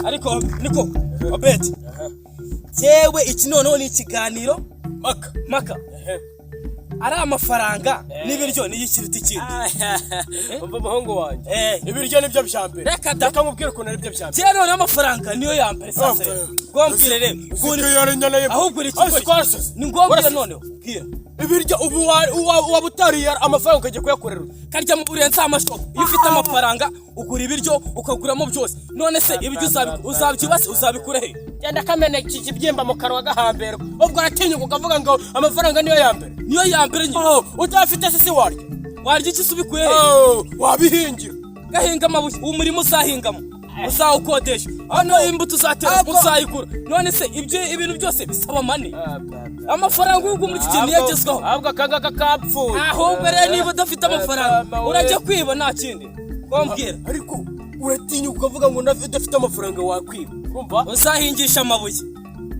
Ariko niko Obedi, jewe iki noneho ni ikiganiro Maka. Maka ari amafaranga n'ibiryo niyo ikiruta ikindi. Umva, umuhungu wanjye, ibiryo nibyo bya mbere. Reka da. Reka nkubwire ukuntu aribyo bya mbere. Jewe noneho amafaranga niyo ya mbere. Sasa rero ngombwire rero. Ahubwo uri ikigoryi. Ni ngombwa noneho bwira. Ibiryo ubu waba utariye, amafaranga ukajya kuyakorera. Karya mu burenze amashoka. Iyo ufite amafaranga ugura ibiryo, ukaguramo byose. None se ibiryo uzabyubase, uzabikura he? Genda kamena iki kibyimba mu kanwa gahamberwa. Ubwo uratinyuka ukavuga ngo amafaranga niyo ya mbere? Niyo ya mbere nyine. Oh, utayafite se si warya? Warya iki se ubikuye he? Oh, wabihingira. Gahinga amabuye, uwo murima uzahingamo uzawukodesha, hano imbuto uzatera uzayigura. None se ibyo ibintu byose bisaba money, amafaranga. Ubu muri iki gihe niyo agezweho. Ahubwo akangaka kapfuye. Ahubwo rero niba udafite amafaranga urajya kwiba, nta kindi kombwira. Ariko uratinyuka ukavuga ngo udafite amafaranga wakwiba, urumva? Uzahingisha amabuye.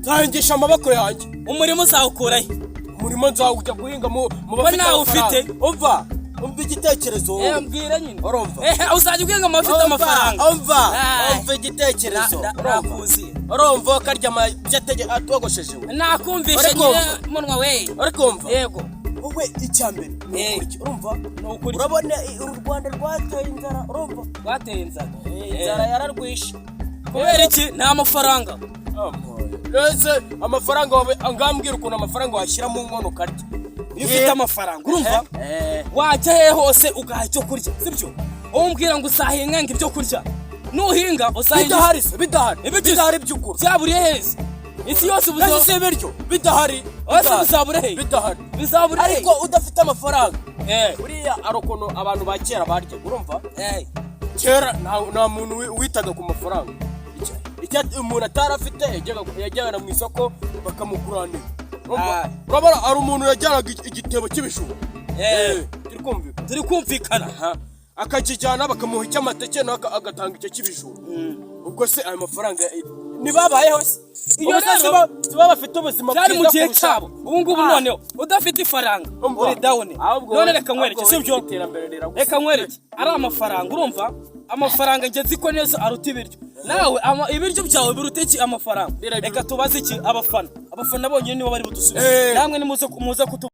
Nzahingisha amaboko yanjye. Umurima uzawukura he? Umurima nzawujya guhinga mu Ko bafite nawe ufite? amafaranga. Umva, umva igitekerezo wowe. Eh, mbwira nyine. Urumva? Eh, uzajya uhinga mu bafite amafaranga. Umva. Ay. Umva igitekerezo. Urumva? Nakuziye. Urumva karya amabyo atogosheje we? Nakumvishe. Uri kumva? Nyine munwa we. Uri kumva? Yego. Wowe icya mbere ni ukurya, urumva? Ni ukurya. Urabona uru Rwanda rwateye inzara, urumva? Rwateye inzara. Inzara yararwishe. Kubera iki? Ni amafaranga. Reze amafaranga wawe, ngambwira ukuntu amafaranga washyira mu nkono ukarya. Iyo ufite amafaranga, urumva, wajya hehe hose ugaha icyo kurya, sibyo? Wowe umbwira ngo uzahinga ngo ibyo kurya, nuhinga uzahinga. Bidahari se, bidahari? Ibyo Bidahari by'ukuri? Byaburiye heza isi yose Ese ubuzo si ibiryo bidahari? Ese Bidahari. bizabura he? Bidahari. Bizabura he? Ariko udafite amafaranga, buriya ari ukuntu abantu ba kera baryaga, urumva? Kera nta muntu witaga ku mafaranga. Icyo umuntu atari afite yajyaga mu isoko bakamuguranira. Urumva? Urabona hari umuntu yajyanaga igitebo cy'ibijumba. Turi kumvikana? Turi kumvikana. Aha. Akakijyana bakamuha icy'amateke, nawe agatanga icyo cy'ibijumba. Ubwo se ayo mafaranga ntibabayeho se? Iyo Ubwo se rero siba bafite ubuzima byari mu bwiza gihe kurusha- cyabo. Ubu ngubu noneho udafite ifaranga Umva. uri down. Ahubwo None reka nkwereke, ahubwo sibyo? Iterambere riragusa. Reka nkwereke, ari amafaranga, urumva, amafaranga njye nzi ko neza aruta ibiryo. Nawe ibiryo byawe biruta iki? Amafaranga. Birabiruta. Reka tubaze iki abafana. Abafana bonyine nibo bari budusubize. Namwe nimuze muze kutu